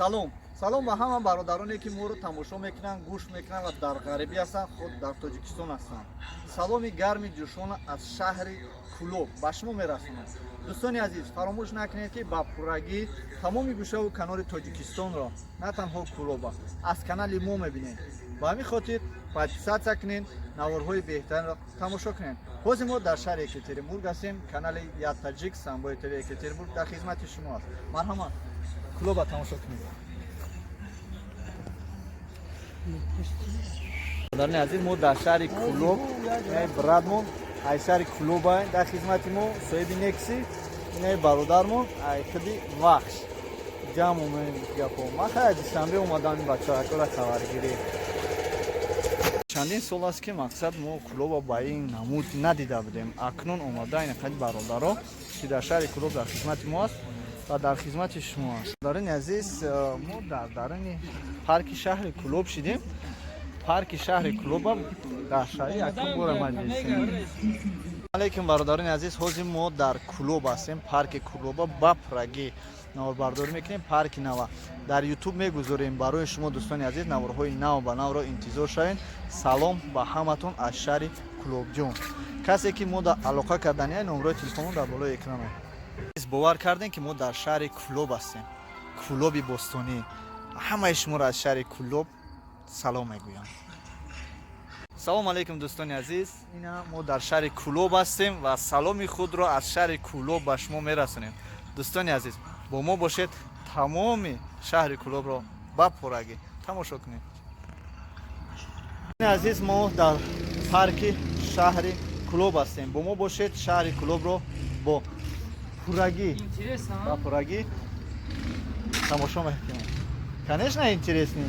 Салом, салом ба ҳама бародароне, ки моро тамошо мекунанд, гӯш мекунанд ва дар ғарибӣ ҳастанд, худ дар Тоҷикистон ҳастанд. Саломи гарми ҷӯшона аз шаҳри Кӯлоб ба шумо мерасонам. Дӯстони азиз, фаромӯш накунед, ки ба пуррагӣ тамоми гӯшаву канори Тоҷикистонро, на танҳо Кӯлоба, аз канали мо мебинед. Ба ҳамин хотир подписаться кунед, наворҳои беҳтаринро тамошо кунед. Ҳозир мо дар шаҳри Екатеринбург ҳастем. Канали Я Таҷик Самбои ТВ Екатеринбург дар хизмати шумо аст. Марҳамат, Кӯлоба тамошо кунед. Бародарони азиз, мо дар шаҳри Кӯлоб, инаи братмон ай шаҳри Кӯлоба дар хизмати мо, соҳиби Некси, инаи бародармон ай худи Вахш ҷамъ омем. Гапо ман хай Душанбе омадам, ин бачаакора хабаргирӣ. Чандин сол аст, ки мақсад мо Кӯлоба ба ин намуд надида будем. Акнун омада ин қади бародаро, ки дар шаҳри Кӯлоб дар хизмати мо аст ва дар хизмати шумо аст. Бародарони азиз, мо дар даруни парки шаҳри Кӯлоб шидем. Парки шаҳри Кӯлоба дар шаҳри якум бора маҷлисем. Алейкум, бародарони азиз, ҳозир мо дар Кӯлоб ҳастем. Парки Кӯлоба ба пуррагӣ наворбардорӣ мекунем. Парки нава дар Ютуб мегузорем барои шумо, дӯстони азиз. Наворҳои нав ба навро интизор шавед. Салом ба ҳаматон аз шаҳри Кӯлобҷон. Касе ки мо дар алоқа кардани, номрои телефонмо дар болои экран. Бовар кардем, ки мо дар шаҳри Кӯлоб ҳастем, Кӯлоби бостонӣ. Ҳамаи шуморо аз шаҳри Кӯлоб салом мегӯям. Салом алейкум, дӯстони азиз. Ина мо дар шаҳри Кӯлоб ҳастем ва саломи худро аз шаҳри Кӯлоб ба шумо мерасонем. Дӯстони азиз, бо мо бошед, тамоми шаҳри Кӯлобро ба пуррагӣ тамошо кунед. Азиз, мо дар парки шаҳри Кӯлоб ҳастем. Бо мо бошед, шаҳри Кӯлобро бо пуррагӣ Интересно, ба пуррагӣ тамошо мекунем. Конечно, интересный.